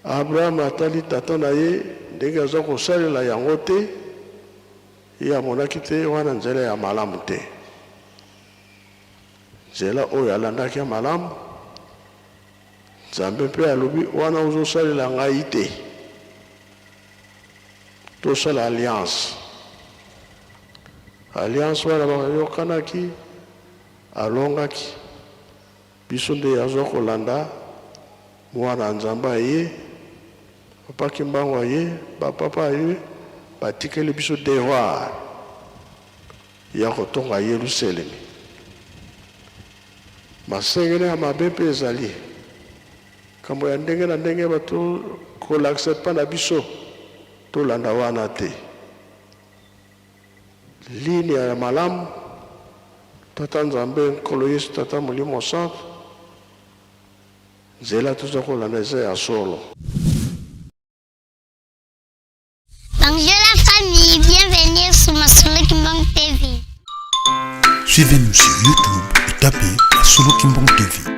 Abraham atali tata na ye ndenge aza kosalela yango te, ye amonaki te wana nzela ya malamu te. Nzela oyo alandaki ya malamu, Nzambe mpe alobi wana ozosalela ngai te, tosala alliance. Alliance wana bayokanaki, alongaki. Biso nde azwa kolanda mwana Nzambe aye, papa Kimbangu aye, ba papa aye, batikeli biso devoir ya kotonga Yelusalemi. Masengene ya mabe mpe ezali kambo ya ndenge na ndenge bato kolakisa epai na biso, tolanda wana te. Ligne ya malamu, Tata Nzambe, Nkolo Yesu, Tata Molimo Santu, nzela toza kolanda eza ya solo. Bonjour la famille, bienvenue sur Masolo Kimbangu TV. Suivez-nous sur YouTube et tapez Masolo Kimbangu TV.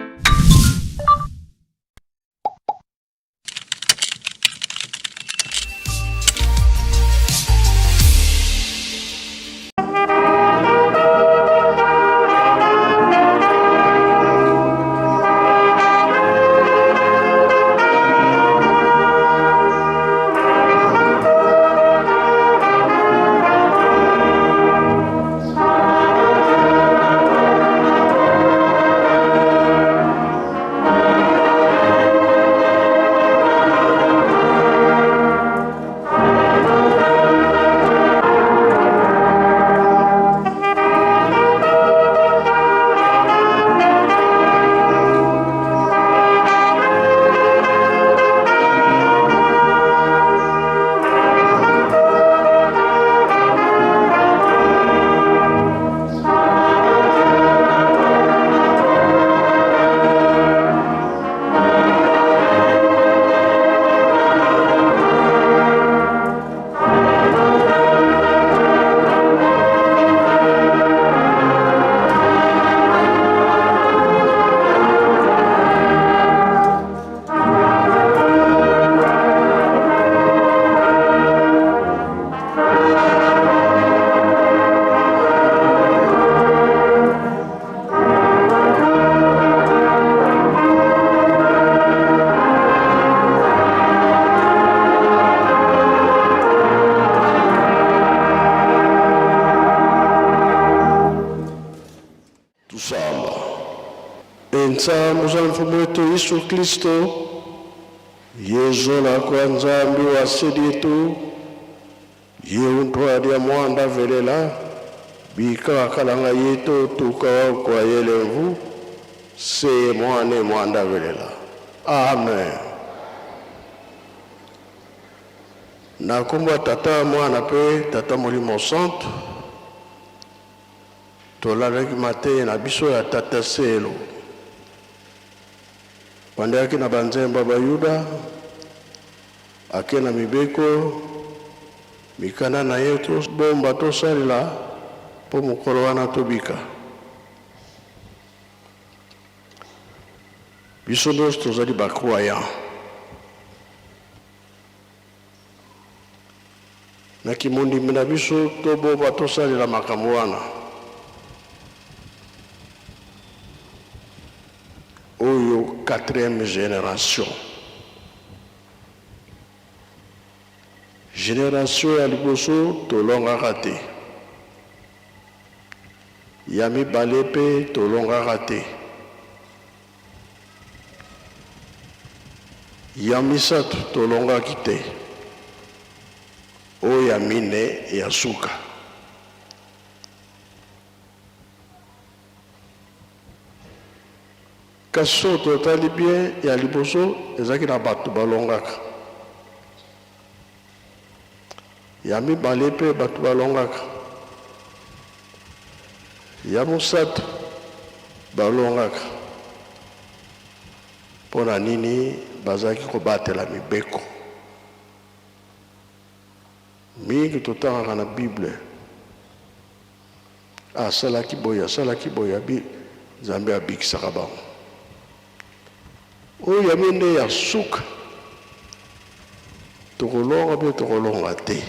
Tusamba. Ensambo za Mfumu wetu Yesu Kristo, yezola kwa Nzambi wa seditu Ye untu adia muanda velela bika akalanga yeto tuka wa kwa yelemvu se muane muanda velela. Amen. Na kombo ya Tata, Mwana pe Tata Molimo Santu, tolandaki mateya na biso ya Tata Selo. Bandaki na banzembo ya Bayuda Ake na mibeko, mikanda na ye tobomba tosalela mpo mokolo wana tobika. Biso nyonso tozali ba croyants. Na kimondimi na biso tobomba tosalela makambo wana. Oyo quatrième generation. Generation ya liboso tolongaka te, ya mibale pe tolongaka te, ya misato tolongaki te, oyo ya mine ya suka. Kasi soki totali bien, ya liboso ezalaki na batu balongaka, ya mibale pe batu balongaka, ya mosatu balongaka. Mpo na nini? Bazalaki kobatela mibeko. Mingi totangaka na Bible. Asalaki boye, asalaki boye, abi, Nzambe abikisaka bango. Oyo ya mie nde ya suka. Tokolonga mpe tokolonga te.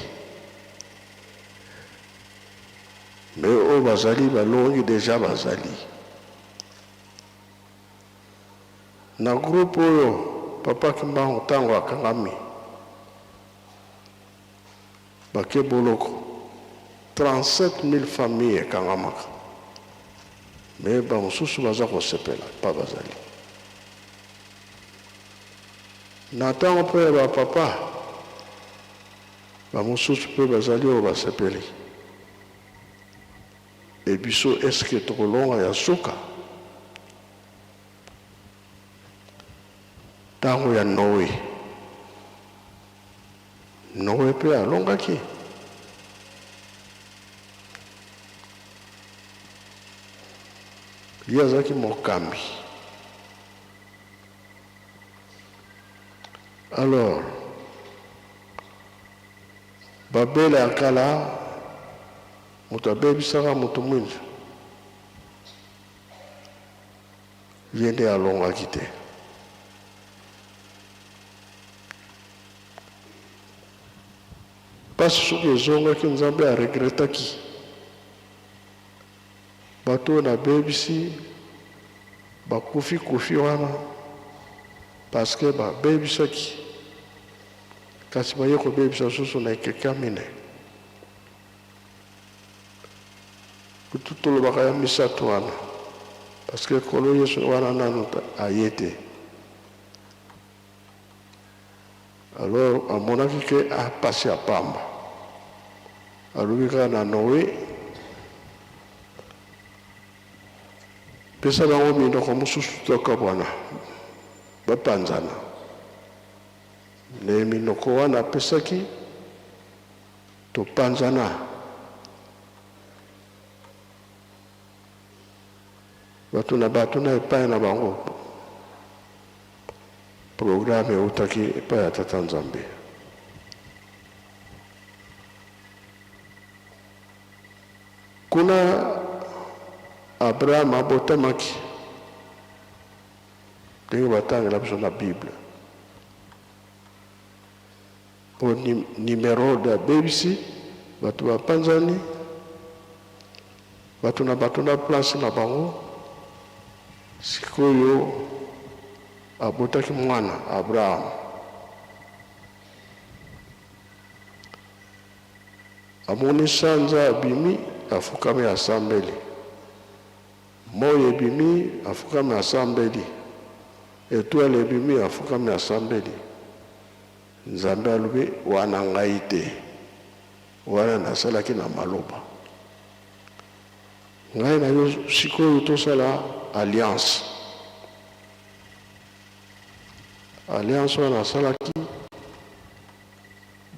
Mais oyo bazali balongi dejà bazali. Na groupe oyo papa Kimbangu tango akangami bake boloko 37000 familles ekangamaka mais ba mosusu baza kosepela pa bazali. Na tango mpe ya ba papa ba mosusu mpe bazali oyo basepeli. Et biso est ce que tokolonga ya suka? Tango ya Noe, Noe mpe alongaki? Ye azalaki mokambi. Alors, Babele ya kala, moto abebisaka moto mwindu, ye nde alongaki te. Mpasi soki ezongaki, Nzambe aregretaki bato oyo nabebisi bakufi kufi wana parce que babebisaki Kasi baye kobebisa lisusu na ekeke ya minei. Kutu tolobaka ya misato wana parce que Nkolo Yesu wana nanu aye te. Alors amonaki ke ah, pasi ya pamba. Alobi kaka na Noe, pesa bango minoko mosusu tokabwana, bapanzana. Ne minoko wana apesaki, topanzana. Bato na bato na epai na bango. Programme eutaki epai ya Tata Nzambe. Kuna Abraham abotamaki ndenge batangela biso na Bible. Mpo Nimerode abebisi bato, bapanzani bato na bato na place na bango. Sikoyo abotaki mwana Abraham. Amoni sanza abimi, afukami asambeli. Moi ebimi, afukami asambeli. Etoile ebimi, afukami asambeli. Nzambe alobi, wana ngai te. Wana nasalaki na maloba. Ngai na yo sikoyo tosala alliance. Alliance wana asalaki,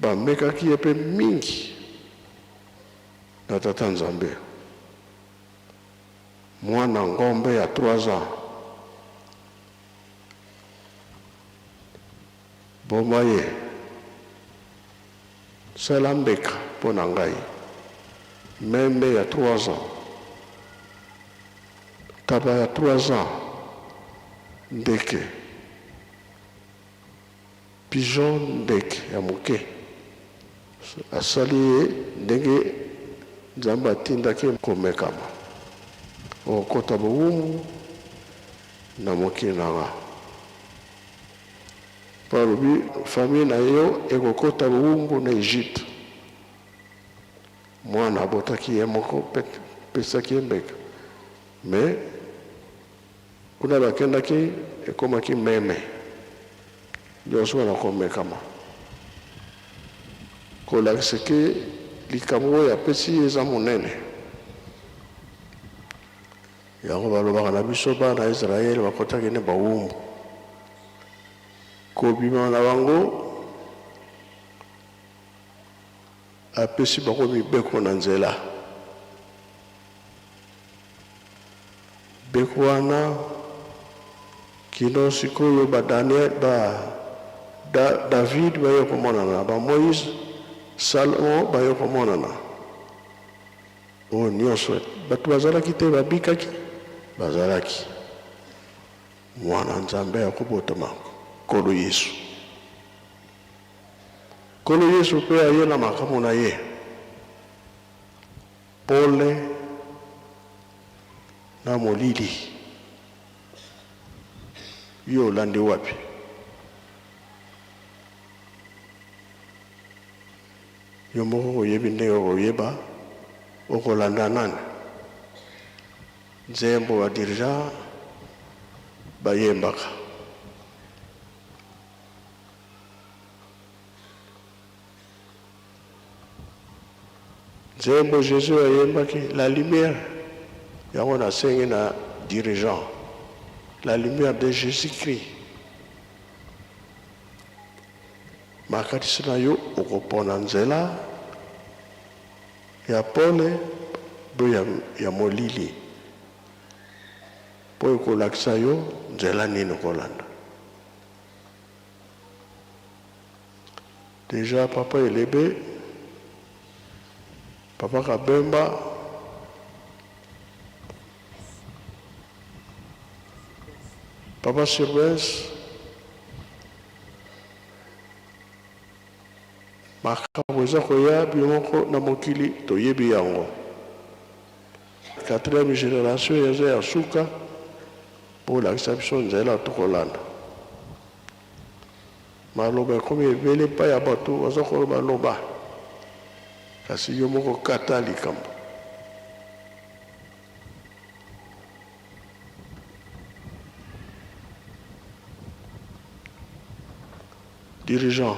bamekaki ye mpe mingi na Tata Nzambe. Mwana ngombe ya 3 ans boma ye sala mbeka mpo na ngai meme ya 3 ans taba ya 3 ans ndeke pigeon ndeke ya moke asali ye ndenge Nzambe atindaki komekama okota bowumbu na mokili na nga po alobi famille na yo ekokota bowumbu na Egypte mwana abotaki ye moko pe pesaki ye mbeka mais Kuna bakendaki ekomaki meme nionso wana komekama kolakisa ke likambo oyo apesi ye eza monene. Yango balobaka na biso bana ya Israël bakotaki nde bawumbu kobima na bango apesi bango mibeko na nzela. Beko wana kino sikoyo ba Daniel ba da, David baye komonana ba Moïse Salomon baye komonana oyo nyonso bato bazalaki te babikaki bazalaki mwana Nzambe ya kobotama Nkolo Yesu. Nkolo Yesu mpe aye na makambo na ye, pole na molili. Yo olandi wapi? Yo moko oyebi ndenge okoyeba okolanda nani? Nzembo ba dirigeants bayembaka. Nzembo Jesus ayembaki la lumière yango nasengi na dirigeant la lumière de Jesus-Christ makanisi na yo okopona nzela ya pole to ya, ya molili mpo ekolakisa yo nzela nini okolanda. Dejà papa Elebe, papa Kabemba, papa Sylvestre, makambo eza koya bino moko na mokili toyebi yango. Quatrième generation eza ya suka, bolakisa biso nzela tokolanda. Maloba ekomi ebele epai ya bato baza koloba loba, kasi yo moko kata likambo. Dirigeant.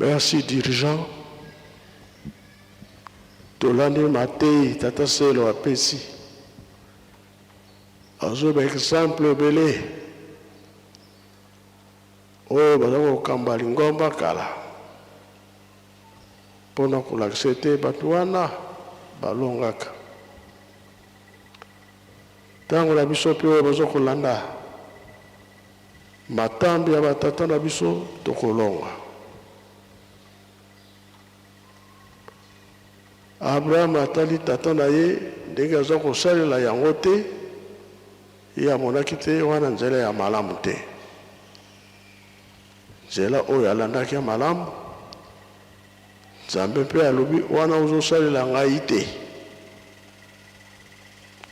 Merci dirigeant. Tolandi mateyi tata Selo apesi. Azwi ba exemple ebele oyo baza kokamba lingomba kala mpo na kolakisa ete bato wana balongaka. Ntango na biso mpe oyo baza kolanda matambe ya batata na biso, tokolonga. Abraham atali tata na ye ndenge aza kosalela yango te, ye amonaki te wana nzela ya malamu te. Nzela oyo alandaki ya malamu, Nzambe mpe alobi wana ozosalela ngai te.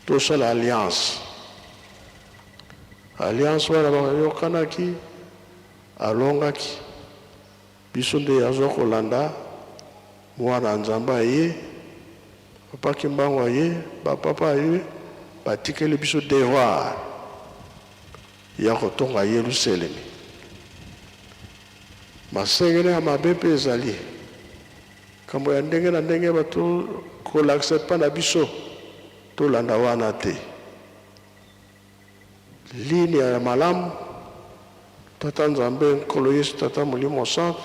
Tosala alliance. Alliance wana bayokanaki, alongaki. Biso nde azo kolanda muana Nzambe aye, papa Kimbangu aye, ba papa aye, batikeli biso devoir ya kotonga Yeluselemi. Masengene ya mabe mpe ezali kambo ya ndenge na ndenge bato kolakisa epa na biso, tolanda wana te. Ligne ya malamu Tata Nzambe Nkolo Yesu Tata Molimo Santu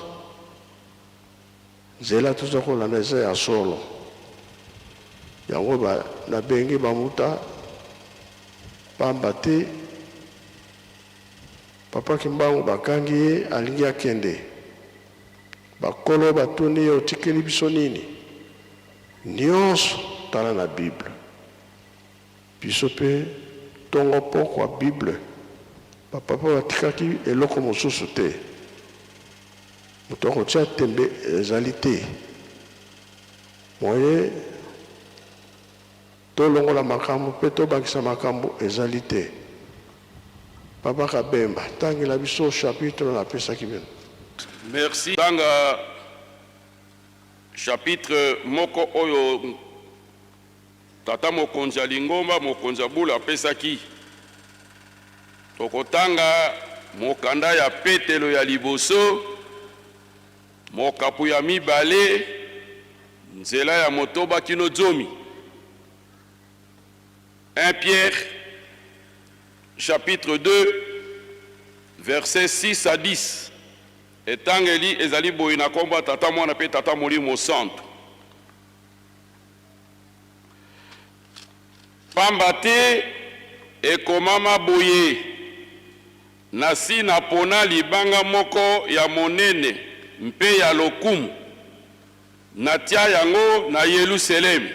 nzela toza kolanda eza ya solo yango ba nabengi ba muta pamba te Papa Kimbangu bakangi ye alingi akende bakolo batuni ye otikeli biso nini nionso tala na bible Biso pe tongo pokwa bible ba papa batikaki eloko mosusu te moto akotia tembe ezali te moyen tolongola makambo pe tobakisa makambo ezali te papa kabemba tangela biso chapitre napesaki bino. Merci tanga chapitre moko oyo Tata mokonzi ya lingomba, mokonzi ya bule apesaki. Tokotanga mokanda ya Petelo ya liboso, mokapo ya mibale, nzela ya motoba kino zomi. 1 Pierre chapitre 2 verset 6 à 10. Etangeli ezali boye na kombo ya Tata, Mwana mpe Tata Molimo Santu. Pamba te ekomama boye, Nasi napona libanga moko ya monene mpe ya lokumu, natia yango na Yelusalemi,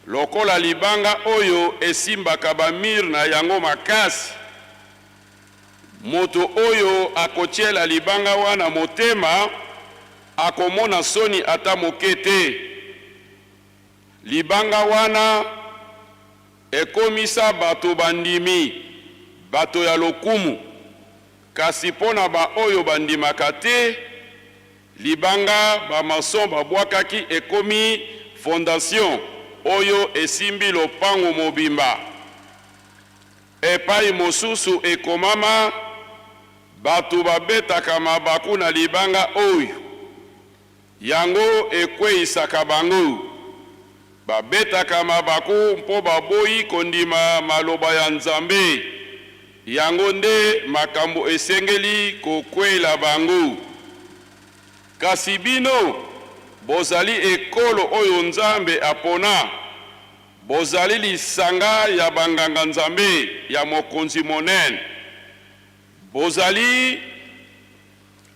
lokola libanga oyo esimbaka bamir na yango makasi. Moto oyo akotiela libanga wana motema akomona soni ata moke te. Libanga wana ekomisa bato bandimi, bato ya lokumu, kasi mpo na baoyo bandimaka te, libanga ba-mason babwakaki ekomi fondasio oyo esimbi lopango mobimba. Epai mosusu ekomama, Bato babetaka mabaku na libanga oyo, yango ekweisaka bango. Babetaka mabaku mpo baboyi kondima maloba ya Nzambe. Yango nde makambo esengeli kokwela bango. Kasi bino, bozali ekolo oyo Nzambe apona. Bozali lisanga ya banganga-nzambe ya Mokonzi Monene. Bozali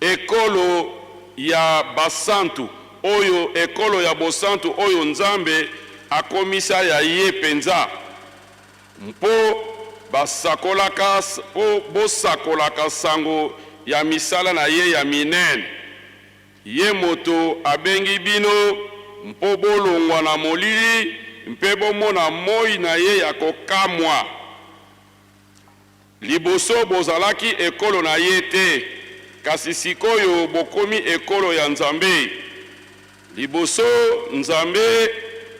ekolo ya basantu, oyo ekolo ya bosantu oyo Nzambe akomisa ya ye penza, mpo basakolaka, mpo bosakolaka sango ya misala na ye ya minene. Ye moto abengi bino mpo bolongwa na molili mpe bomona moi na ye ya kokamwa. Liboso bozalaki ekolo na ye te, kasi sik'oyo bokomi ekolo ya Nzambe. Liboso Nzambe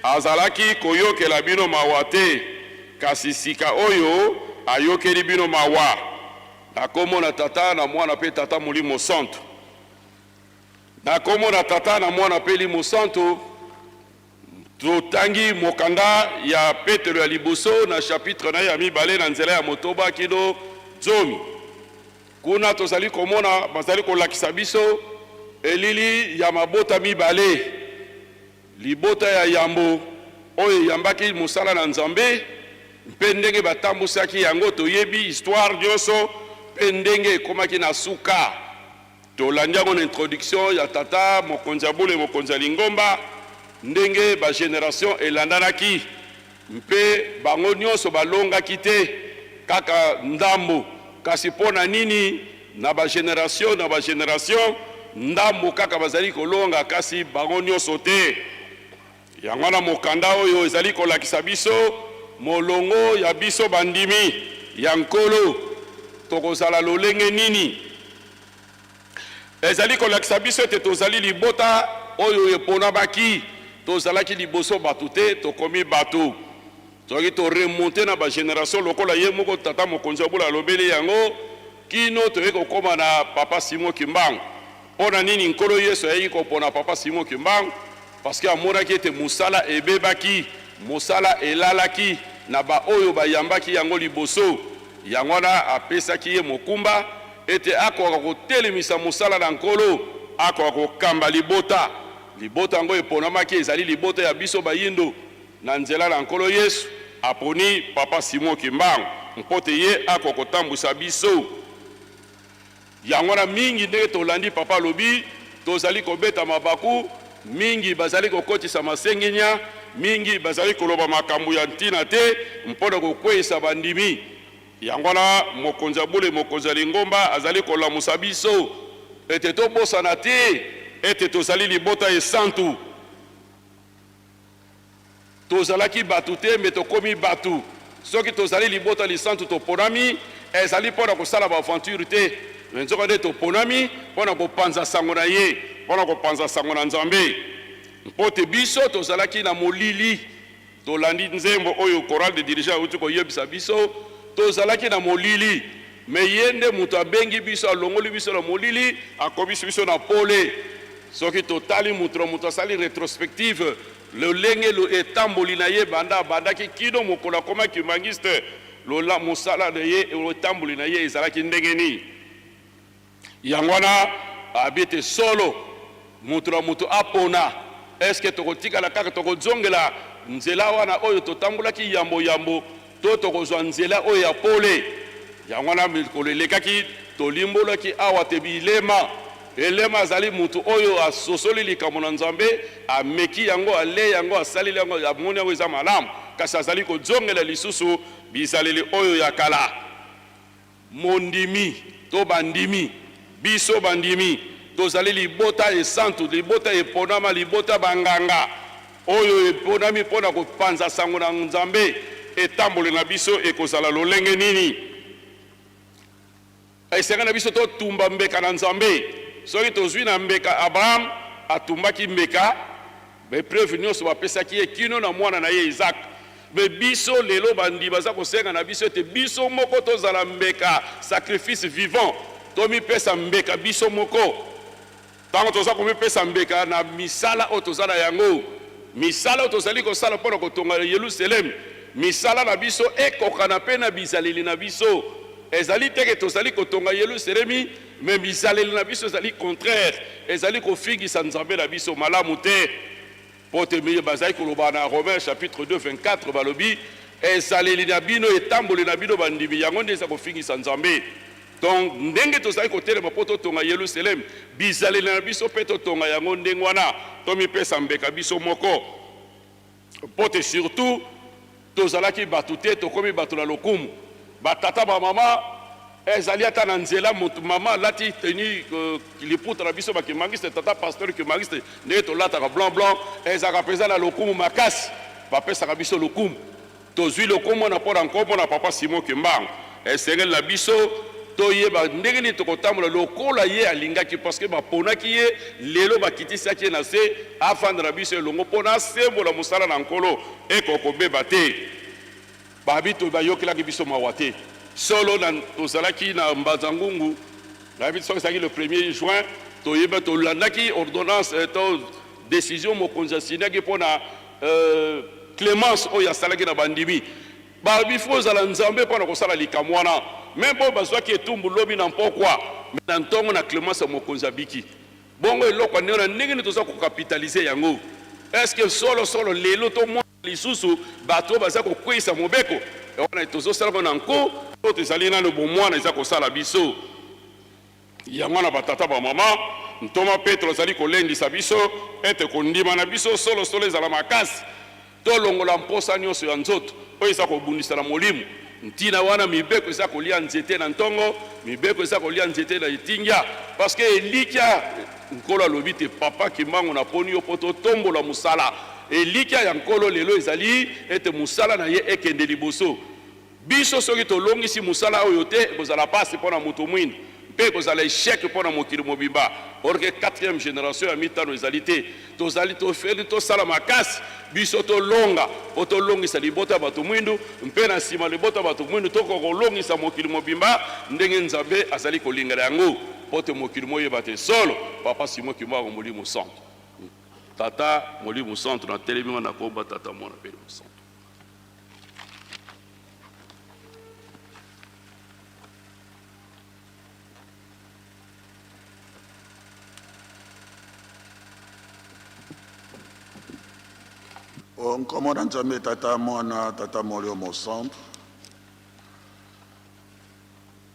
azalaki koyokela bino mawa te, kasi sika oyo ayokeli bino mawa. Na kombo na Tata, na Mwana mpe Tata Molimo Santu. Na nkombo na Tata, na Mwana mpe Elimo Santu, totangi mokanda ya Petelo ya liboso na chapitre na ye ya mibale na nzela ya motoba kino zomi. Kuna tozali komona bazali kolakisa biso elili ya mabota mibale, libota ya yambo oyo eyambaki mosala na Nzambe mpe ndenge batambusaki yango, toyebi histoire nyonso mpe ndenge ekomaki na suka. Tolandi yango na introduction ya tata mokonzi ya bule, mokonzi ya lingomba, ndenge ba generation elandanaki mpe bango nyonso balongaki te, kaka ndambo. Kasi mpo na nini na ba generation na ba generation ndambo kaka bazali kolonga kasi bango nyonso te? Yango wana mokanda oyo ezali kolakisa biso molongo ya biso bandimi ya Nkolo, tokozala lolenge nini. Ezali kolakisa biso ete tozali libota oyo eponamaki, tozalaki liboso bato te, tokomi bato. Soki to remonter na ba generation lokola ye moko tata mokonzi ya bula alobeli yango kino toyei kokoma na papa Simon Kimbangu. Mpo na nini Nkolo Yesu ayaki kopona papa Simon Kimbangu? Parce que amonaki ete mosala ebebaki, mosala elalaki na ba oyo bayambaki yango liboso. Yango wana apesaki ye mokumba ete akoka kotelemisa mosala na Nkolo, akoka kokamba libota. Libota yango eponamaki ezali libota ya biso bayindo. Na nzela na Nkolo Yesu, aponi Papa Simon Kimbangu mpo te ye akoka kotambwisa biso. Yango wana mingi ndenge tolandi Papa alobi, tozali kobeta mabaku, mingi bazali kokotisa masenginya, mingi bazali koloba makambo ya ntina te mpo na kokweisa bandimi. Yango wana mokonzi ya bule, mokonzi ya lingomba azali kolamusa biso ete tobosana te ete tozali libota esantu. Tozalaki bato te, mbe tokomi bato. Soki tozali libota lisantu toponami, ezali mpo na kosala ba aventure te, mais nzoka nde toponami mpo na kopanza sango na ye, mpo na kopanza sango na Nzambe. Mpo te biso tozalaki na molili, tolandi nzembo oyo chorale de dirigeants awuti koyebisa biso, tozalaki na molili, mais ye nde moto abengi biso, alongoli biso na molili, akomisi biso na pole. Soki totali moto na moto asali retrospective lolenge etamboli na ye banda abandaki kino mokolo akomaki kimbanguiste, lola mosala na ye, etamboli na ye ezalaki ndenge nini? Yango wana abi ete solo moto na moto apona, est-ce que tokotikala kaka tokozongela nzela wana oyo totambolaki yambo yambo to tokozwa nzela oyo ya pole? Yango wana mikolo elekaki tolimbolaki awa te bilema. Elema azali moto oyo asosoli likambo na Nzambe, ameki yango, alie yango, asaleli yango, amoni yango eza malamu, kasi azali kozongela lisusu bizaleli oyo ya kala. Mondimi to bandimi, biso bandimi tozali libota esantu, libota eponama, libota banganga oyo eponami mpo na kopanza sango na Nzambe. Etamboli na biso ekozala lolenge nini? Esengeli na biso totumba mbeka na Nzambe. Soki tozwi na mbeka, Abraham atumbaki mbeka, ba epreuve nionso bapesaki ye kino na mwana na ye Isaac. Mais biso lelo bandi baza kosenga na biso ete biso moko tozala mbeka, sacrifice vivant, tomipesa mbeka biso moko. Tango toza komipesa mbeka na misala oyo toza na yango, misala oyo tozali kosala mpo na kotonga Yelusaleme, misala na biso ekokana mpe na bizaleli na biso. Ezali te ke tozali kotonga Yelusalemi, mais bizaleli na biso ezali contraire, ezali kofingisa Nzambe na biso. Malamu te. Mpo te bazali koloba na Romains chapitre 2, 24, balobi, Ezaleli na bino, etamboli na bino bandimi, yango nde eza kofingisa Nzambe. Donc, ndenge tozali kotelema mpo totonga Yelusaleme, bizaleli na biso mpe totonga yango ndenge wana, tomipesa mbeka biso moko. Mpo te surtout tozalaki bato te, tokomi bato na lokumu. Ba tata ba mama ezali ata na nzela moto mama alati tenue liputa na biso ba kimbanguiste, tata pasteur kimbanguiste ndenge tolataka blanc blanc ezalaka mpenza na lokumu makasi, bapesaka biso lokumu. Tozwi lokumu wana mpo na nkombo na papa Simon Kimbangu. Esengeli na biso toyeba ndenge nini tokotambola lokola ye alingaki, parce que baponaki ye, lelo bakitisaki ye na se, afanda na biso elongo mpo na asembola mosala na Nkolo, ekoka kobeba te. Babi to bayokelaki biso mawa te. Solo na tozalaki na Mbanza Ngungu, nayebi te soki ezalaki le premier juin. Toyeba tolandaki ordonnance to decision mokonzi asignaki mpo na clemence oyo asalaki na bandimi. Balobi faut ozala Nzambe mpo na kosala likambo wana. Meme oyo bazwaki etumbu lobi na mpokwa, mais na ntongo na clemence ya mokonzi abiki. Bongo eloko ya ndenge wana ndenge nini toza ko capitaliser yango? Est-ce que solo solo lelo tomona lisusu bato oyo baza kokweyisa mobeko wana? Tozosala yango na nko to tozali nano bomwana eza kosala biso yango wana? Batata, bamama, ntoma Petro azali kolendisa biso ete kondima na biso solo solo ezala makasi. Tolongola mposa nyonso ya nzoto oyo eza kobundisa na molimo. Ntina wana mibeko eza kolia nzete na ntongo, mibeko eza kolia nzete na etingia, parce que elikya Nkolo alobi te, Papa Kimbangu naponi yo mpo totombola mosala. Elikya ya Nkolo lelo ezali ete mosala na ye ekende liboso. Biso soki tolongisi mosala oyo te, ekozala pasi mpo na moto mwindu mpe ekozala echec mpo na mokili mobimba. Or que quatrième generation ya mitano ezali te. Tozali tofeli tosala makasi biso tolonga mpo tolongisa libota ya bato mwindu, mpe na nsima libota ya bato mwindu tokoka kolongisa mokili mobimba ndenge Nzambe azali kolingela yango, mpo te mokili moyeba te solo Papa Simon Kimbangu Molimo Santu, Tata Molimo Santu. Natelemi wana na komba Tata, Mwana mpe Molimo Santu. O nkombo na Nzambe Tata, Mwana, Tata Molimo Mosantu.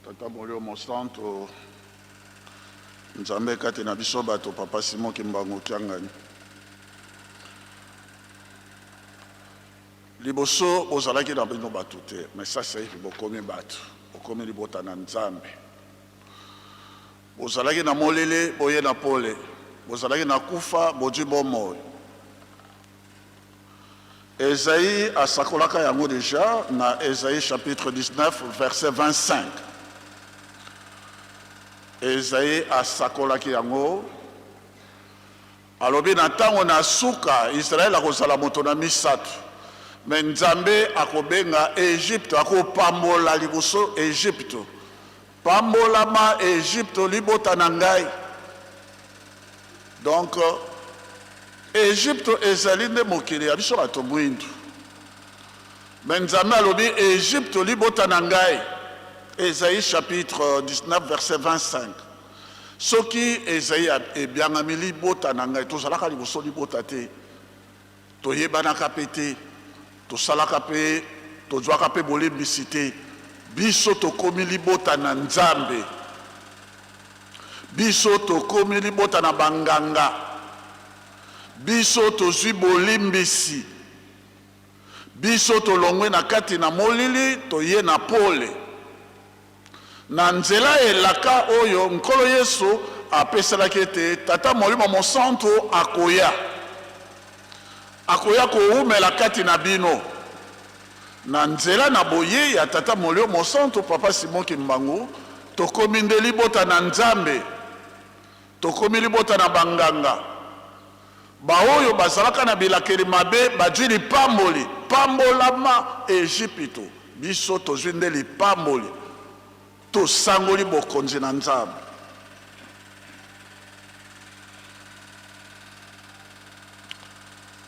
Tata Molimo Mosantu, Nzambe kati na biso bato, Papa Simon Kimbangu Kiangani. Liboso bozalaki na bino bato te, mais sasaipi bokomi bato, bokomi libota na Nzambe. Bozalaki na molili, boye na pole. Bozalaki na kufa, bozwi bomoi. Esaïe asakolaka yango deja na Esaïe chapitre 19 verset 25. Esaïe asakolaki yango, alobi na ntango na suka Israël akozala moto na misato, me Nzambe akobenga Egypte, akopambola liboso Egypte. Pambolama Egypte, libota na ngai. Donc Egypte ezali nde mokili ya biso bato mwindu, me Nzambe alobi Egypte libota na ngai. Esaïe chapitre 19 verset 25. Soki Esaïe ebiangami libota na ngai, tozalaka liboso libota te, toyebanaka mpe te, tosalaka mpe tozwaka mpe bolembisi te. Biso tokomi libota na Nzambe, biso tokomi libota na banganga, biso tozwi bolimbisi, biso tolongwe na kati na molili toye na pole. Na nzela ya elaka oyo Nkolo Yesu apesalaki ete Tata Molimo Mosantu akoya, akoya kowumela kati na bino. Na nzela na boyei ya Tata Molio Mosantu, Papa Simon Kimbangu, tokomi nde libota na Nzambe, tokomi libota na banganga. Baoyo bazalaka na bilakeli mabe bazwi lipamboli. Pambolama Ejipito, biso tozwi nde lipamboli, tosangoli bokonzi na Nzambe.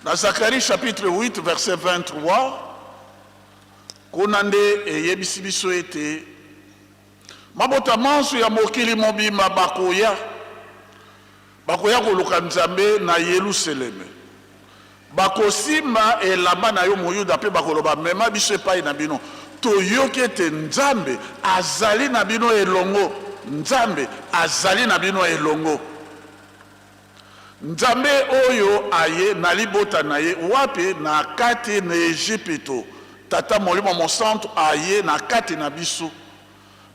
Na Zacharie chapitre 8 verset 23, kuna nde eyebisi biso ete mabota manso ya mokili mobimba bakoya, bakoya koluka Nzambe na Yeluseleme. Bakosimba elamba na yo Moyuda mpe bakoloba, Mema biso epai na bino. Toyoki ete Nzambe azali na bino elongo. Nzambe azali na bino elongo. Nzambe oyo aye na libota na ye wapi? Na kati na Ejipito. Tata Molimo Mosantu aye na kati na biso.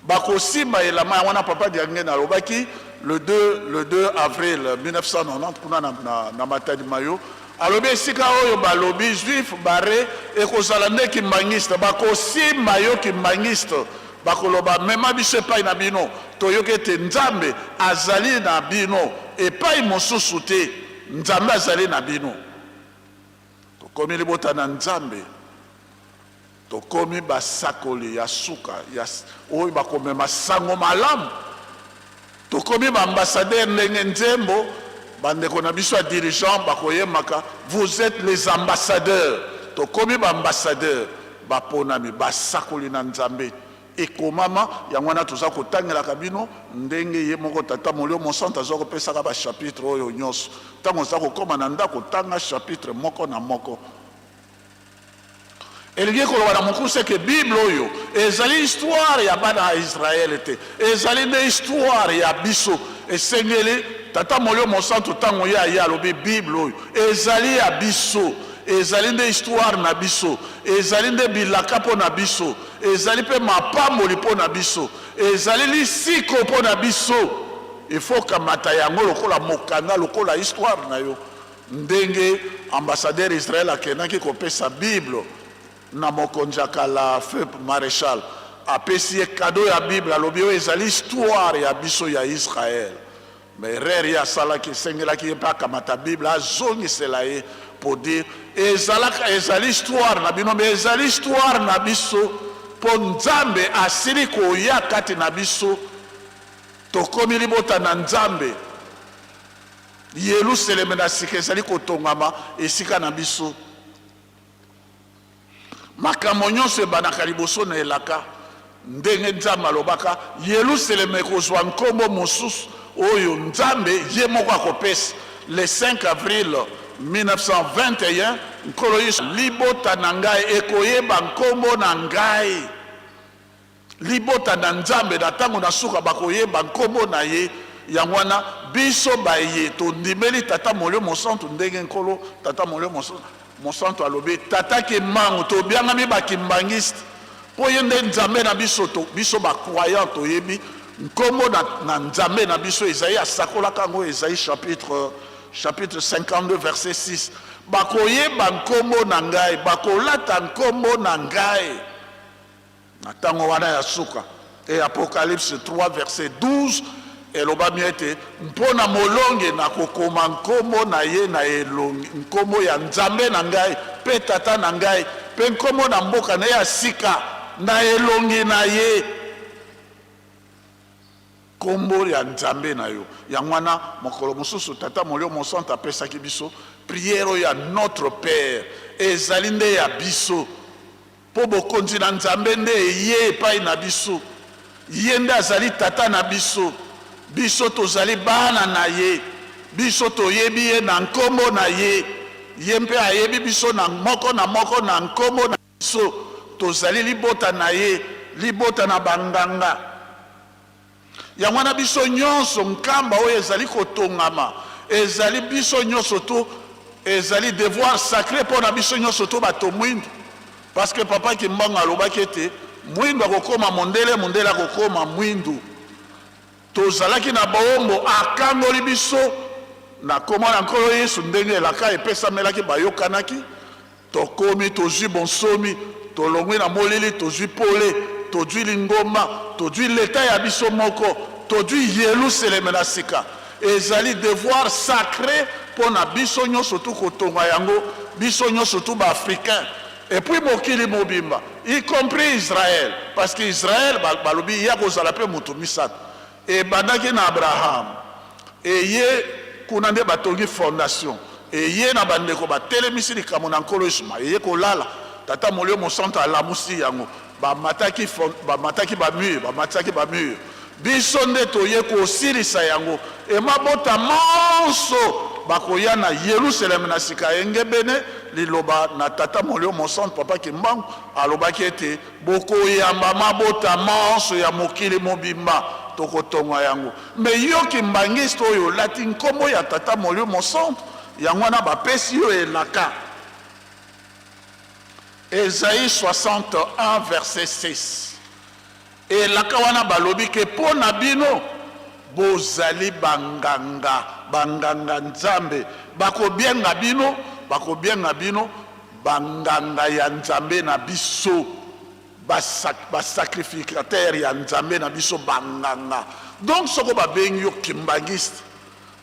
Bakosimba elamba yango wana. Papa Diangenda alobaki le 2, le 2 avril 1990 kuna na, na, na Matadi Mayo, alobi esika oyo balobi juif bare ekozala nde kimbangiste, bakosimba yo kimbangiste, bakoloba mema biso epai na bino, toyoki ete Nzambe azali na bino, epai mosusu te, Nzambe azali na bino. Tokomi libota na Nzambe. Tokomi basakoli ya suka ya oyo bakomema sango malamu. Tokomi ba ambassadeurs ndenge nzembo bandeko na biso ya dirigeant bakoyemaka, vous etes les ambassadeurs. Tokomi ba ambassadeurs, baponami, basakoli na Nzambe. Ekomama, yango wana toza kotangelaka bino ndenge ye moko Tata Molimo Mosantu aza kopesaka ba chapitre oyo nyonso. Ntango oza kokoma na ndako, tanga chapitre moko na moko. Elingi koloba na mokuse ke Bible oyo ezali histoire ya bana ya Israël te, ezali nde histoire ya biso. Esengeli Tata Molimo Mosantu ntango ye aye alobi Bible oyo ezali ya biso, ezali nde histoire na biso, ezali nde bilaka mpo na biso, ezali mpe mapamboli mpo na biso, ezali lisiko mpo na biso. Il faut kamata yango lokola mokanda, lokola histoire na yo. Ndenge ambassadeur Israël akendaki kopesa Bible na mokonzi ya kala feu Marechal, apesi ye cadeau ya Bible, alobi oyo ezali histoire ya biso ya Israël. Mais erreur ye asalaki, esengelaki ye mpe akamata Bible azongisela ye pour dire ezalaka, ezali histoire na bino, mais ezali histoire na biso mpo Nzambe asili koya kati na biso, tokomi libota na Nzambe. Yelusaleme na sika ezali kotongama esika na biso. Makambo nyonso ebandaka liboso na elaka. Ndenge Nzambe alobaka, Yelusaleme ekozwa nkombo mosusu oyo Nzambe ye moko akopesa. Le 5 avril 1921, Nkolo Yesu, libota na ngai ekoyeba nkombo na ngai. Libota na Nzambe na tango na suka bakoyeba nkombo na ye. Yango wana biso baye tondimeli Tata Molimo Mosantu ndenge Nkolo Tata Molimo Mosantu alobi, Tata Kimbangu, tobiangami ba Kimbanguiste mpo ye nde Nzambe na biso. To, biso ba croyants toyebi nkombo na, na Nzambe na biso. Esaïe asakolaka yango, Esaïe chapitre 52 verset 6, bakoyeba nkombo na ngai, bakolata nkombo na ngai na ntango wana ya suka. E Apocalypse 3 verset 12 elobami ete mpo na molongi nakokoma nkombo na ye na elongi, nkombo ya Nzambe na ngai mpe Tata na ngai mpe nkombo na mboka na ye ya sika na elongi na ye. Nkombo ya Nzambe na yo. Yango wana mokolo mosusu Tata Molimo Mosantu apesaki biso prière oyo ya Notre Père, ezali nde ya biso. Mpo bokonzi na Nzambe nde eye epai na biso. Ye nde azali Tata na biso. Biso tozali bana na ye. Biso toyebi ye na nkombo na ye. Ye mpe ayebi biso na moko na moko na nkombo na biso. Tozali libota na ye, libota na banganga. Yango wana biso nyonso, nkamba oyo ezali kotongama, ezali biso nyonso to ezali devoir sacré mpo na biso nyonso to bato mwindu. Parce que Papa Kimbangu alobaki ete mwindu akokoma mondele, mondele akokoma mwindu. Tozalaki na boombo, akangoli biso na kombo na Nkolo Yesu, ndenge elaka epesamelaki bayokanaki. Tokomi, tozwi bonsomi, tolongwi na molili, tozwi pole, tozwi lingomba, tozwi leta ya biso moko, tozwi Yeluseleme na sika. Ezali devoir sacre mpo na biso nyonso tu kotonga yango, biso nyonso tu ba Africains, et puis mokili mobimba, y compris Israël, parce que Israël balobi ye akozala mpe moto misato. Ebandaki na Abraham, eye kuna nde batongi fondation, eye na bandeko batelemisi likambo na Nkolo Yesu, ma eye kolala, Tata Molimo Mosantu alamusi yango, bamataki bamataki ba mur, bamatisaki ba mur, biso nde toye kosilisa yango, e mabota manso bakoya na Yelusaleme na sika, engebene liloba na Tata Molimo Mosantu. Papa Kimbangu alobaki ete Bokoyamba mabota manso ya mokili mobimba, tokotonga yango. Mais yo kimbanguiste oyo olati nkombo ya Tata Molimo Mosantu, yango wana bapesi yo elaka. Esaïe 61 verset 6. Elaka wana balobi ke mpo na bino bozali banganga, banganga Nzambe, bakobienga bino, bakobienga bino banganga ya Nzambe na biso, ba sacrificateur ya Nzambe na biso, banganga. Donc soko babengi yo kimbanguiste,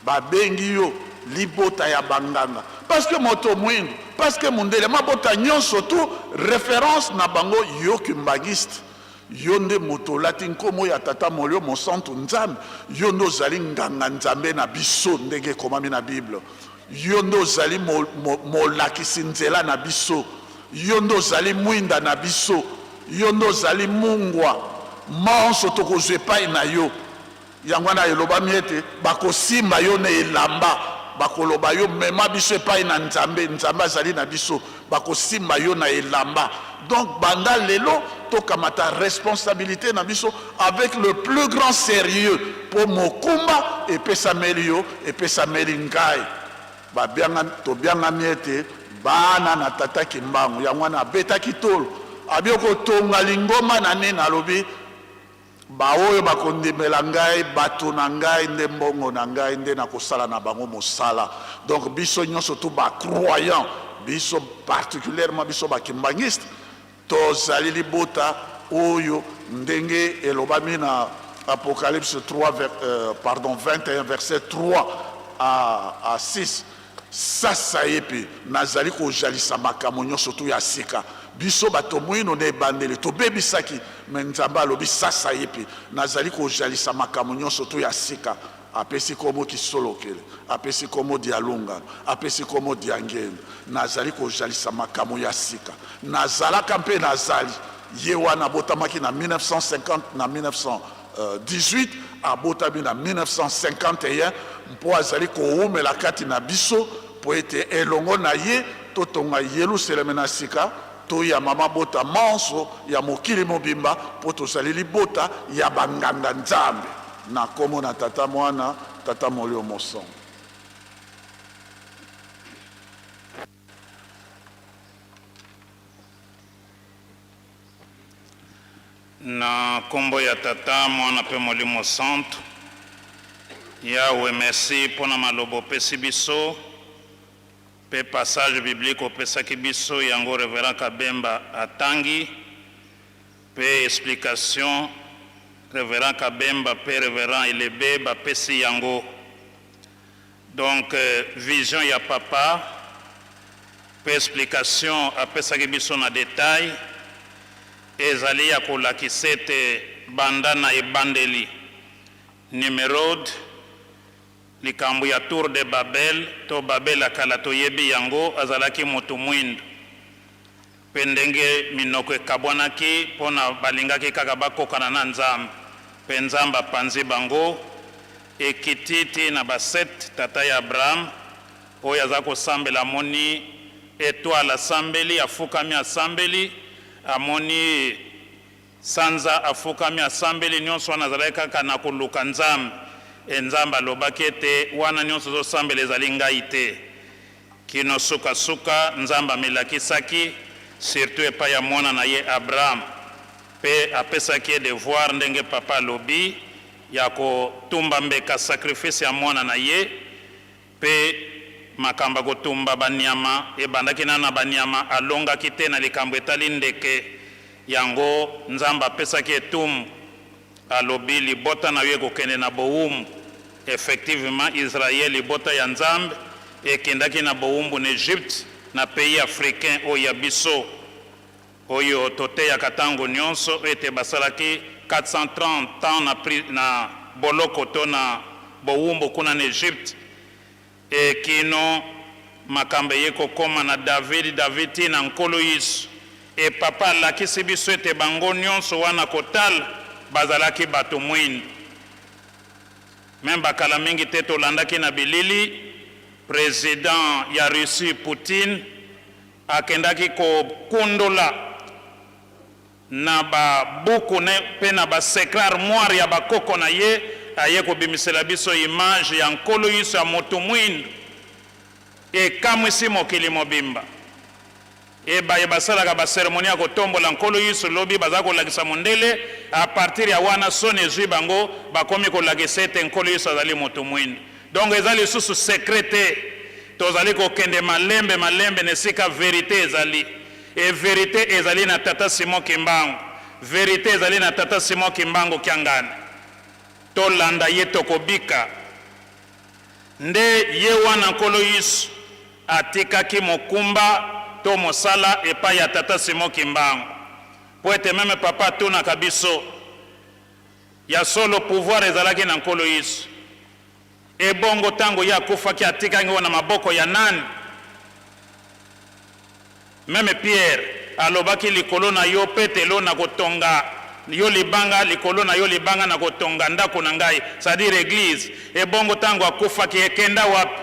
babengi yo libota ya banganga, parce que moto mwindu, parce que mundele, mabota nyonso tout référence na bango yo kimbanguiste. Yo nde moto olati nkombo ya Tata Molio Mosantu Nzambe. Yo nde ozali nganga Nzambe na biso ndenge ekomami na Bible. Yo nde ozali mo, mo, molakisi nzela na biso. Yo nde ozali mwinda na biso. Yo nde ozali mungwa. Manso tokozwa epai na yo. Yango wana elobami ete bakosimba yo na elamba, bakoloba yo mema biso epai na Nzambe, Nzambe azali na biso, bakosimba yo na elamba. Donc banda lelo tokamata responsabilite na biso avec le plus grand serieux po mokumba epesameli yo, epesameli ngai. Babianga, tobiangami ete bana na Tata Kimbangu. Yango wana abetaki tolo, abi okotonga lingomba na nini? Alobi Baoyo bakondimela ngai, bato na ngai nde mbongo na ngai nde nakosala na bango mosala. Donc biso nyonso tout ba croyants, biso particulièrement biso ba kimbanguistes, tozali libota oyo ndenge elobami na Apocalypse 3 ver, euh, pardon 21 verset 3 à, à 6 Sasaipi nazali kojalisa makambo nyonso tu ya sika. Biso bato mwino na ebandeli tobebisaki, me Nzambe alobi sasaipi nazali kojalisa makambo nyonso tu ya sika. Apesi kombo Kisolokele, apesi kombo Dialungano, apesi kombo Diangenda. Nazali kojalisa makambo ya sika. Nazalaka mpe nazali. Ye wana abotamaki na 1950 na 1918, abotami na 1951 mpo azali kowumela kati na biso mpo ete elongo na ye totonga Yelusaleme na sika, toyamba mabota manso ya mokili mobimba mpo tozali libota ya banganga Nzambe. Na nkombo na Tata, Mwana, Tata Molimo Mosantu. Na nkombo ya Tata, Mwana mpe Molimo Santu. Yahwe, merci mpo na maloba opesi biso mpe passage biblique opesaki biso yango Reverend Kabemba atangi mpe explication Reverend Kabemba mpe Reverend Elebe bapesi yango. Donc vision ya papa pe explication apesaki biso na detail ezali ya kolakisa ete banda na ebandeli Nimerode likambo ya tour de Babel to Babel ya kala toyebi yango azalaki mutu mwindu Mpe ndenge minoko ekabwanaki mpo na balingaki kaka bakokana na Nzambe, mpe Nzambe apanzi bango, ekiti tii na ba Seth, tata ya Abraham, oyo aza kosambela amoni etoile asambeli, afukami asambeli, amoni sanza afukami asambeli, nionso wana azalaki kaka na koluka Nzambe, et Nzambe alobaki ete wana nionso ozosambela ezali ngai te. Kino suka suka, Nzambe amilakisaki, surtout epai ya mwana na ye Abraham, pe apesaki ye devoir, ndenge papa alobi, ya kotumba mbeka, sacrifice, ya mwana na ye, pe makambo ya kotumba ba nyama ebandaki nanu na ba nyama, alongaki te na likambo etali ndeke, yango Nzambe apesaki etumbu. Alobi, Libota na yo ekokende na bowumbu. Effectivement, Israël, libota ya Nzambe, ekendaki na bowumbu na Egypte, na pays africain oyo ya biso, oyo toteyaka tango nionso ete basalaki 430 ans na na boloko to na bowumbu kuna na Egypte. E kino makambo eye kokoma na David, David tii na Nkolo Yesu. E Papa alakisi biso ete bango nionso wana kotala bazalaki bato mwindu. Meme ba kala mingi te tolandaki na bilili president ya Russie Poutine akendaki kokundola Na ba buku ne pe na ba secret armoire ya ba koko na ye, aye kobimisela biso image ya Nkolo Yesu ya moto mwindu. Ekamwisi mokili mobimba. E baye basalaka ba ceremonie ya kotombola Nkolo Yesu lobi baza kolakisa mondele, a partir ya wana soni ezui bango, bakomi kolakisa ete Nkolo Yesu azali moto mwindu. Donc eza lisusu secret te. Tozali kokende malembe malembe na esika verite ezali. Et verite ezali na tata Simon Kimbangu. Verite ezali na tata Simon Kimbangu Kiangani. To landa ye toko bika. Nde ye wana Nkolo Yesu atikaki mokumba to mosala epai ya tata Simon Kimbangu. Mpo ete meme papa atunaka biso, ya solo pouvoir ezalaki na Nkolo Yesu. Ebongo tango ye akufaki atikaki yango na maboko ya nani? Meme Pierre alobaki likolo na yo Petelo nakotonga yo libanga likolo na yo libanga nakotonga ndako na ngai, c'est à dire eglise. Ebongo tango akufaki ekenda wapi?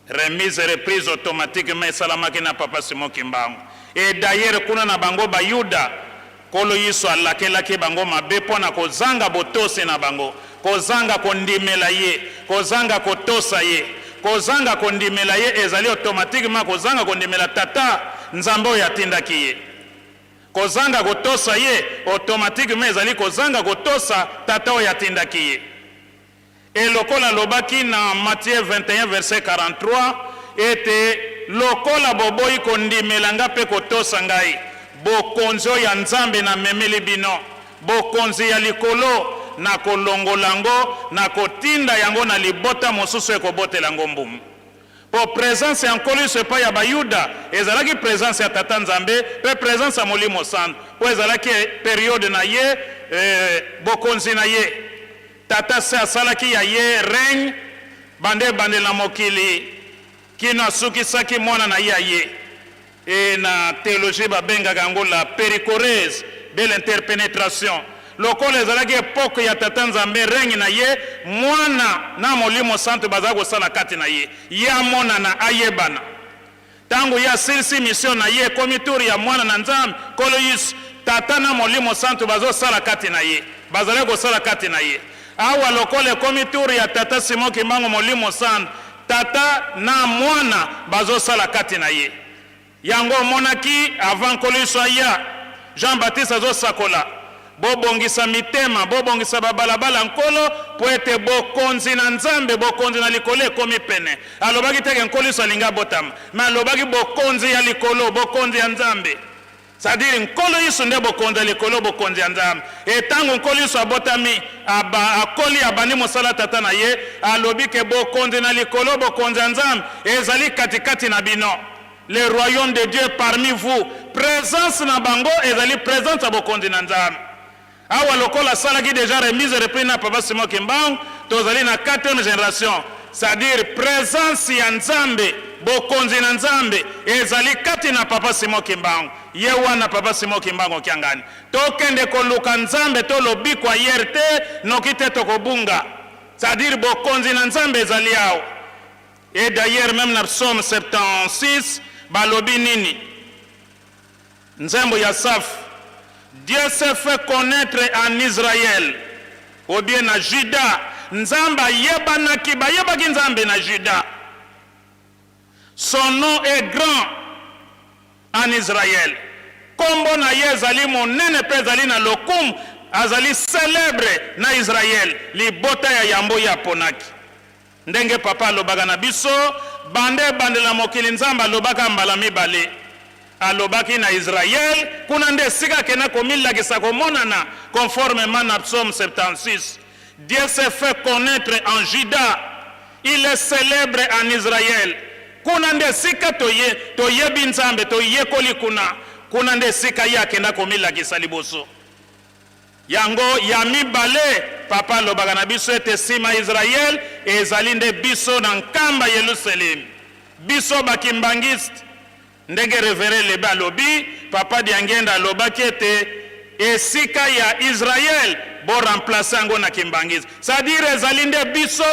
Remise reprise automatiquement esalamaki na Papa Simon Kimbangu. Et d'ailleurs kuna na bango ba Yuda, Nkolo Yesu alakelaki bango mabe mpo na kozanga botosi na bango, kozanga kondimela ye, kozanga kotosa ye. Kozanga kondimela ye ezali automatiquement kozanga kondimela Tata Nzambe oyo atindaki ye. Kozanga kotosa ye automatiquement ezali kozanga kotosa Tata oyo atindaki ye. Et lokola alobaki na Matthieu 21 verset 43 ete, Lokola boboyi kondimela ngai mpe kotosa ngai, bokonzi oyo ya Nzambe namemeli bino, bokonzi ya likolo, nakolongola yango, nakotinda yango na libota mosusu ekobotela yango mbuma. Mpo presence ya Nkolo Yesu epai ya Bayuda ezalaki presence ya Tata Nzambe mpe presence ya Molimo Santu, mpo ezalaki periode na ye, eh, bokonzi na ye. Tata se asalaki ya ye règne banda ebandeli na mokili kino asukisaki mwana na ye aye. Et na theologie babengaka yango la perichorèse de l'interpenetration. Lokola ezalaki epoque ya Tata Nzambe règne na ye, mwana na Molimo Santu bazalaki kosala kati na ye. Ye amonana, ayebana. Tango ye asilisi mission na ye, ekomi tour ya Mwana na Nzambe, Nkolo Yesu. Tata na Molimo Santu bazo sala kati na ye. Bazalaki kosala kati na ye. Awa lokola ekomi tour ya Tata Simon Kimbangu, Molimo Santu, Tata na Mwana bazo sala kati na ye. Yango omonaki avant Nkolo Yesu aya, Jean Baptiste azo sakola, Bobongisa mitema, bobongisa ba balabala ya Nkolo, mpo ete bokonzi na Nzambe, bokonzi na likolo ekomi pene. Alobaki te ke Nkolo Yesu alingi abotama, mais alobaki bokonzi ya likolo, bokonzi ya Nzambe. C'est à dire Nkolo Yesu nde bokonzi ya likolo, bokonzi ya Nzambe. Et tango Nkolo Yesu abotami, aba, akoli, abandi mosala Tata na ye, alobi ke bokonzi na likolo, bokonzi ya Nzambe ezali katikati na bino. Le royaume de Dieu parmi vous. Presence na bango ezali presence ya bokonzi na Nzambe. Awa lokola asalaki dejà remise reprise na Papa Simon Kimbangu, tozali na quatrième generation, c'est-à-dire presence ya Nzambe, bokonzi na Nzambe ezali kati na Papa Simon Kimbangu. Ye wana Papa Simon Kimbangu Kiangani. Tokende koluka Nzambe to lobiko ailleurs te, noki te tokobunga. C'est-à-dire bokonzi na Nzambe ezali awa. Et d'ailleurs meme na psaume 76 balobi nini? Nzembo ya Asaph, Dieu s'est fait connaitre en Israël ou bien na Juda, Nzambe ayebanaki, bayebaki Nzambe na Juda. Son nom est grand en Israël. Kombo na ye ezali monene mpe ezali na lokumu, azali celebre na Israël, libota ya yambo ye aponaki. Ndenge papa alobaka na biso, banda ebandeli na mokili Nzambe alobaka mbala mibale. Alobaki na Israël, kuna nde esika akenda komilakisa komonana, conformement na Psaume 76. Dieu s'est fait connaitre en Juda, il est celebre en Israël. Kuna nde esika toye, toyebi Nzambe, toyekoli kuna. Kuna nde esika ye akenda komilakisa liboso. Yango ya mibale, Papa alobaka na biso ete sima Israël, ezali nde biso na Nkamba Yelusalemi. Biso ba Kimbanguiste, ndenge Reverend Lebe alobi, Papa Diangienda alobaki ete esika ya Israël bo remplacer yango na Kimbanguiste. C'est à dire ezali nde biso.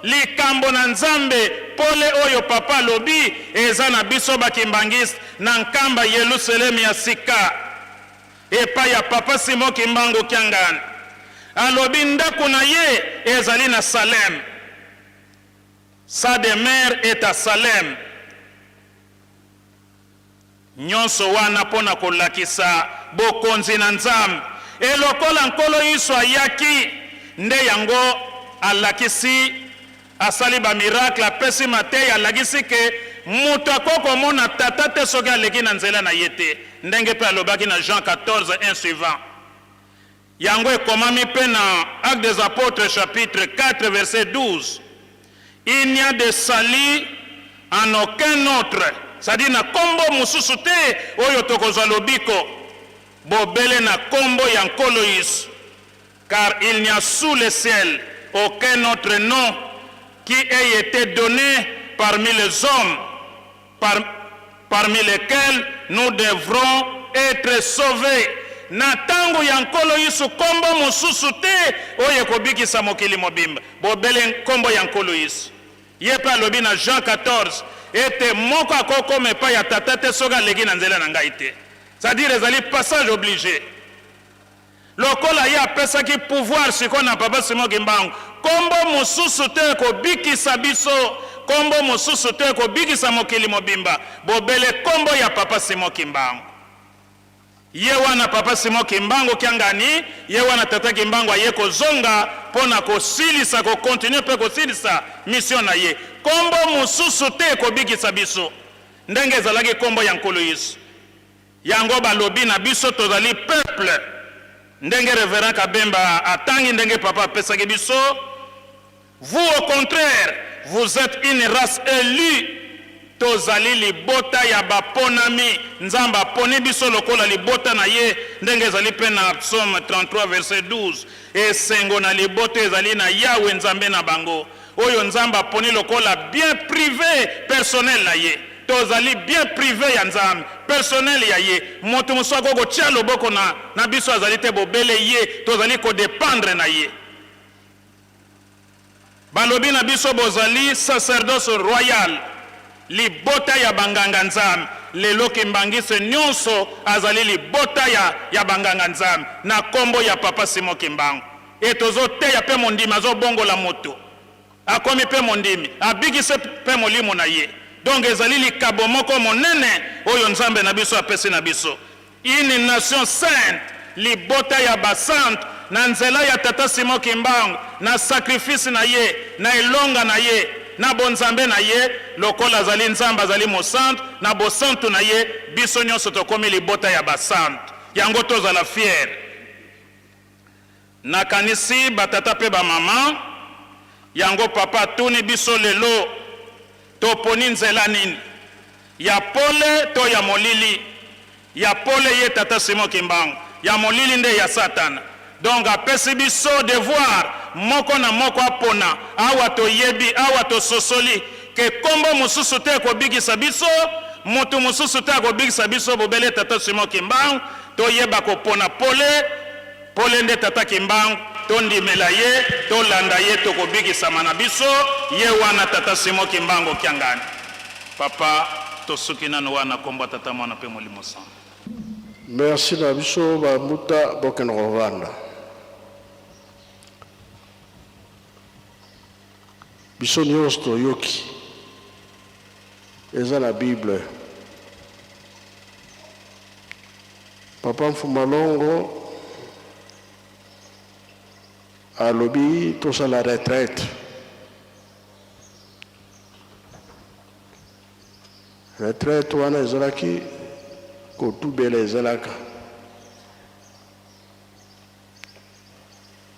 Likambo na Nzambe, pole oyo Papa alobi eza na biso ba Kimbanguiste na Nkamba Yelusalemi ya sika. Epai ya Papa Simon Kimbangu Kiangani, alobi ndako na ye ezali na Salem, sa demeure est à Salem. Nyonso wana mpo na kolakisa bokonzi na Nzambe. E lokola Nkolo Yesu ayaki, nde yango alakisi Asali ba miracle, apesi mateya, alakisi ke moto akoki komona Tata te soki aleki na nzela na ye te, ndenge pe alobaki na Jean 14, 1 suivant. Yango ekomami pe na Actes des Apotres chapitre 4 verset 12, Il n'y a de salut en aucun autre, c'est-à-dire na kombo mosusu te oyo tokozwa lobiko. Bobele na kombo ya Nkolo Yesu, car il n'y a sous le ciel aucun autre nom qui ait été donné parmi les hommes par, parmi lesquels nous devrons être sauvés. Na ntango ya Nkolo Yesu, kombo mosusu te oyo ekobikisa mokili mobimba, bobele nkombo ya Nkolo Yesu. Ye mpe alobi na Jean 14 ete moko akokoma epai ya Tata te soki aleki na nzela na ngai te. C'est-à-dire ezali passage oblige. Lokola ye apesaki pouvoir sikoyo na Papa Simon Kimbangu, kombo mosusu te ekobikisa biso, kombo mosusu te ekobikisa mokili mobimba, bobele kombo ya Papa Simon Kimbangu. Ye wana Papa Simon Kimbangu Kiangani, ye wana Tata Kimbangu aye kozonga mpo na kosilisa, ko continuer mpe kosilisa mission na ye. Kombo mosusu te ekobikisa biso ndenge ezalaki kombo ya Nkolo Yesu. Yango balobi na biso tozali peuple ndenge Reverend Kabemba atangi ndenge Papa apesaki biso, vous au contraire vous etes une race elue, tozali libota ya baponami, Nzambe aponi biso lokola libota na ye ndenge ezali mpe na Psaume 33 verset 12, esengo na libota ezali na Yahwe Nzambe na bango. Oyo Nzambe aponi lokola bien prive personnel na ye. Tozali bien prive ya Nzambe, personnel ya ye. Moto mosusu akoki kotia loboko na, na biso azali te, bobele ye. Tozali ko dependre na ye. Balobi na biso bozali sacerdoce royal, libota ya banganga Nzambe. Lelo Kimbanguiste nionso azali libota ya, ya banganga Nzambe na kombo ya Papa Simon Kimbangu. Et tozo teya pe mondimi azo bongola moto akomi pe mondimi abikisi pe molimo na ye donc ezali likabo moko monene oyo Nzambe na biso apesi na biso une nation sainte libota ya ba santu na nzela ya tata Simon Kimbangu na sacrifice na ye na elonga na ye na bonzambe na ye lokola azali Nzambe azali mosantu na bosantu na ye biso nionso tokomi libota ya ba santu yango tozala fiere. Nakanisi ba tata pe ba mama, yango papa atuni biso lelo toponi nzela nini? Ya pole to ya molili? Ya pole ye tata Simon Kimbangu, ya molili nde ya satana. Donc apesi biso devoir moko na moko apona, awa toyebi, awa tososoli que kombo mosusu te ekobikisa biso, mutu mosusu te akobikisa biso bobele tata Simon Kimbangu, Toyeba kopona pole, pole nde Tata Kimbangu, tondimela ye, tolanda ye tokobikisama na biso, ye wana Tata Simon Kimbangu Kiangani. Papa tosuki nanu wana kombo ya Tata Mwana pe Molimo Santu. Merci na biso ba mbuta bokende kovanda. Biso nionso toyoki eza na bible. Papa Mfumalongo alobi tosala retraite. Retraite wana ezalaki kotubela ezalaka.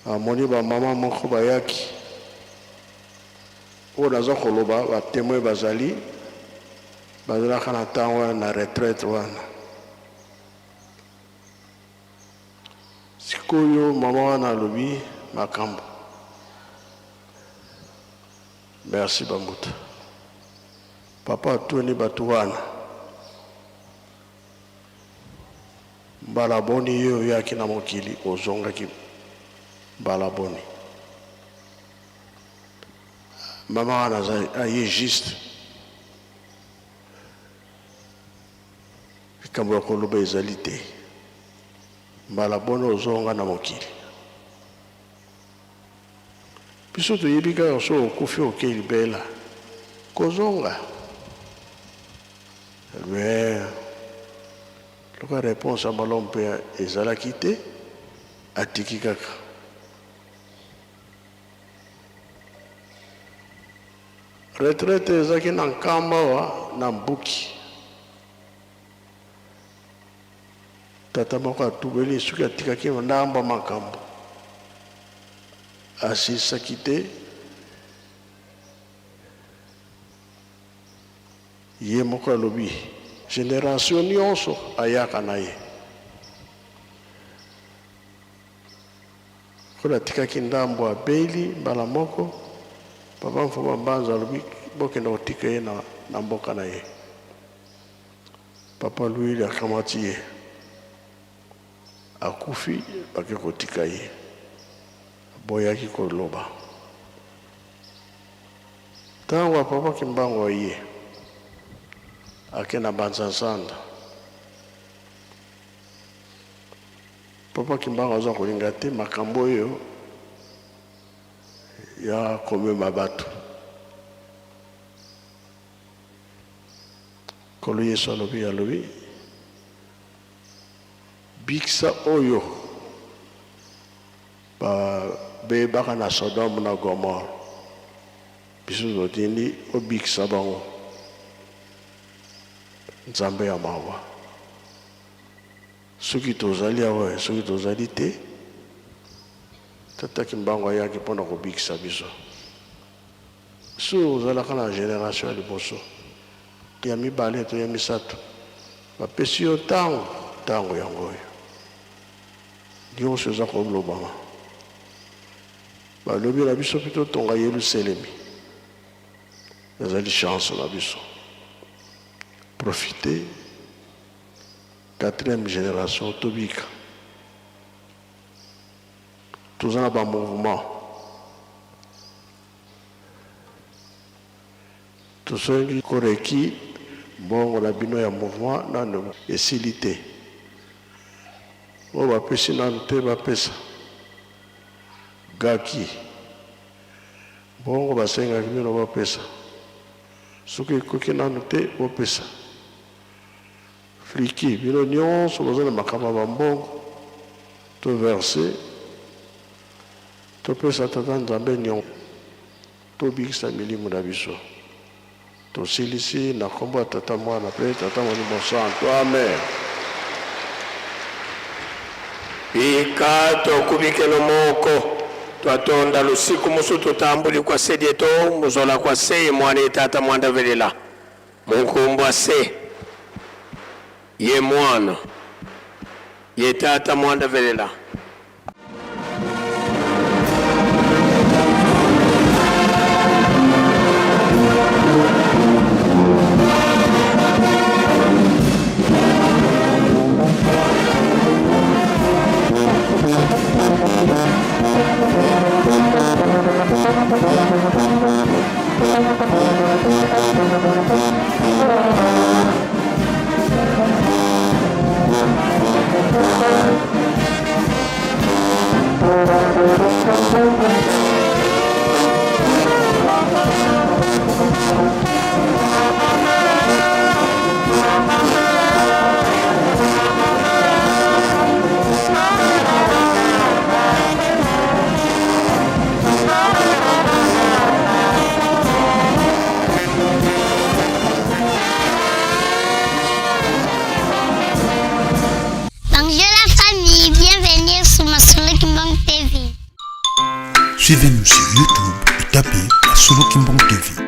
Amoni ba mama moko bayaki. Oyo naza koloba ba temoins bazali, bazalaka na tango wana na retraite wana. Sikoyo mama wana alobi makambo. Merci ba mbuta. Papa atuni batu wana. Mbala boni yo oyaki na mokili ozongaki mbala boni? Mama wana aza aye juste likambo ya koloba ezali te. Mbala boni ozonga na mokili? Biso toyebi kaka soki okufi oke libela kozonga mais lokola reponse ya malamu mpe ezalaki te atiki kaka. Retraite ezalaki na Nkamba awa na Mbuki. Tata moko atubeli soki atikaki ndambo makambo asilisaki te ye moko alobi generation nionso ayaka na ye. Lokola atikaki ndambo abeli mbala moko, Papa Mfuma Mbanza alobi bokende kotika ye na, na mboka na ye. Papa Luili akamati ye, akufi, bake kotika ye, aboyaki koloba. Tango ya Papa Kimbangu aye, ake na Banza-Nsanda. Papa Kimbangu aza kolinga te makambo oyo ya komema bato. Nkolo Yesu alobi, alobi, bikisa oyo babebaka na Sodome na Gomore. Biso totindi obikisa bango. Nzambe ya mawa. Soki tozali awa, soki tozali te, Tata Kimbangu ayaki mpo na kobikisa biso. Soki ozalaka na generation ya liboso, ya mibale to ya misato, bapesi yo ntango, ntango yango oyo. Nyonso eza kolobama. Balobi na biso mpe totonga Yelusalemi. Ezali chance na biso. Profitez. Quatrième generation tobika. Toza na ba mouvement. Tosongi koreki mbongo na bino ya mouvement nanu esili te. Oyo bapesi nanu te bapesa. Gaki mbongo basengaki bino bopesa. Soki ekoki nanu te bopesa. Fliki bino nionso boza na makambo ya ba mbongo to verse topesa tata nzambe niongo tobikisa milimu na biso tosilisi na kombo ya tata mwana pe tata molimo santu amen. Bika tokubikeno moko twatonda lusiku musu tutambuli kwa sedieto muzola kwa se mwana ye tata mwanda velela. Munkumbwa se ye mwana ye tata mwanda velela. Bonjour la famille, bienvenue sur Masolo Kimbang TV. Suivez-nous sur YouTube et tapez Masolo Kimbang TV.